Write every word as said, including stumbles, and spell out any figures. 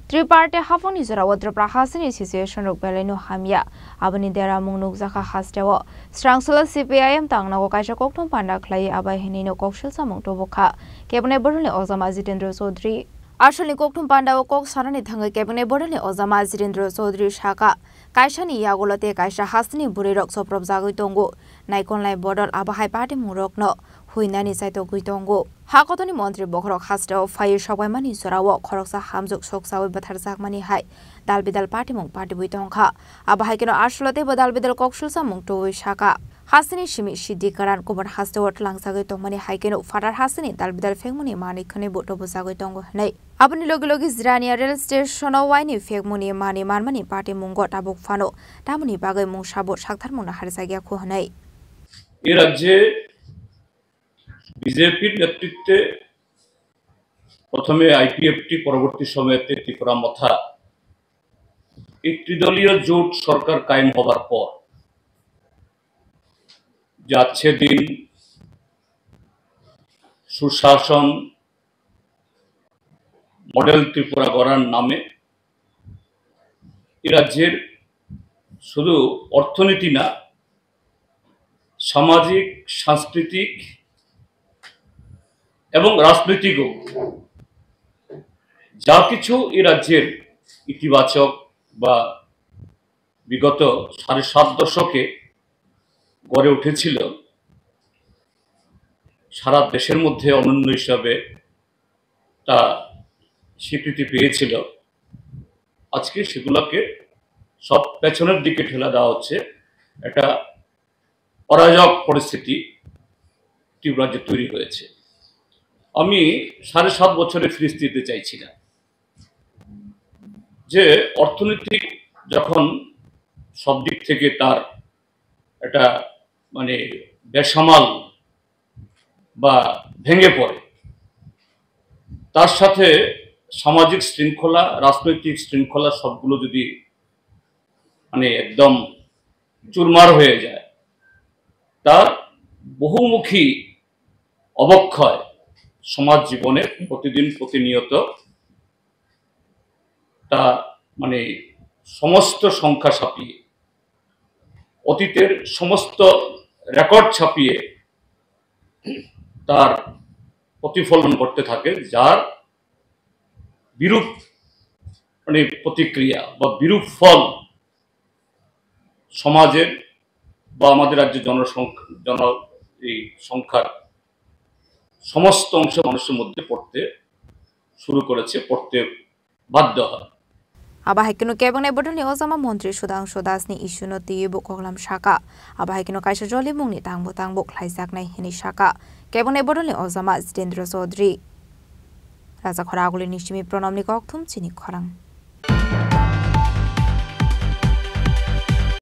Triparty haphangni jorao Tripura hasteni situation rok belaino hamya. Aboni deramung nukjakha hasteo. Srangsola C P I M tangnago kaisa kokthum panda khlaiwi abai hinwino koksil samung tubukha. Cabinet bodolni ojama Jitendra Chaudhary. Asolni kokthum pandao kok sanani thangwi Cabinet bodolni ojama Jitendra Chaudhary sakha, kaisani yagulo tei kaisa hasteni bwrwirok chopropjagwi tongo. Naikolnai bodol abo hai patimungrokno huinani chaitogwi tongo. Ha kotorni montri bokhorok hasteo phaiwi sokbaimani jorao khoroksa hamjwk soksawi bwtharjakmani hai dalbidal patimung patibwi tongkha. Abo hai kheno asolo teibo dalbidal koksil samung tubui sakha. Hasteni simi Siddhi Karan kubun hasteo tlangjagwi tongmani hai kheno phatar hasteni dalbidal phengmani manwi khwnwi bo tubujagwi tongo hwnwi. Aboni logi logi Jirania rail station-o waini phekmungni manwi manmani patimungo tabuk phano tamoni bagwi mungsabo saktharmungno harjakya kho hwnwi. এ রাজ্যে বিজেপির নেতৃত্বে প্রথমে আইপিএফটি, পরবর্তী সময়তে ত্রিপুরা মথা, এই ত্রিদলীয় জোট সরকার কায়েম হবার পর যাচ্ছে দিন সুশাসন, মডেল ত্রিপুরা গড়ার নামে এ রাজ্যের শুধু অর্থনীতি না, সামাজিক, সাংস্কৃতিক এবং রাজনৈতিকও যা কিছু এ রাজ্যের ইতিবাচক বা বিগত সাড়ে সাত দশকে গড়ে উঠেছিল, সারা দেশের মধ্যে অনন্য হিসাবে তা স্বীকৃতি পেয়েছিল, আজকে সেগুলোকে সব পেছনের দিকে ঠেলে দেওয়া হচ্ছে। একটা অরাজক পরিস্থিতি ত্রিপুরাজ্যে তৈরি হয়েছে। আমি সাড়ে সাত বছরে ফিরিস্তি দিতে চাইছি না। যে অর্থনৈতিক যখন সব দিক থেকে তার একটা মানে বেসামাল বা ভেঙে পড়ে, তার সাথে সামাজিক শৃঙ্খলা, রাজনৈতিক শৃঙ্খলা সবগুলো যদি মানে একদম চুরমার হয়ে যায়, তার বহুমুখী অবক্ষয় সমাজ জীবনে প্রতিদিন প্রতিনিয়ত তা মানে সমস্ত সংখ্যা ছাপিয়ে, অতীতের সমস্ত রেকর্ড ছাপিয়ে তার প্রতিফলন ঘটতে থাকে, যার বিরূপ মানে প্রতিক্রিয়া বা বিরূপ ফল সমাজের বা আমাদের রাজ্যের জনসংখ্যা, জন-, এই সংখ্যার সমস্ত অংশ মানুষের মধ্যে পড়তে শুরু করেছে, পড়তে বাধ্য হয়। Abo hai kheno kebengni bodolni ojama montri Sudhangshu Das ni issue no twiwi bo koklam saka. Abo hai kheno kaisa jolimungni tangbo tangbo khlaijaknai hinwi saka kebengni bodolni ojama Jitendra Chaudhary. Rajakhora Aguli ni simi Pranamni kokthum chini khorang.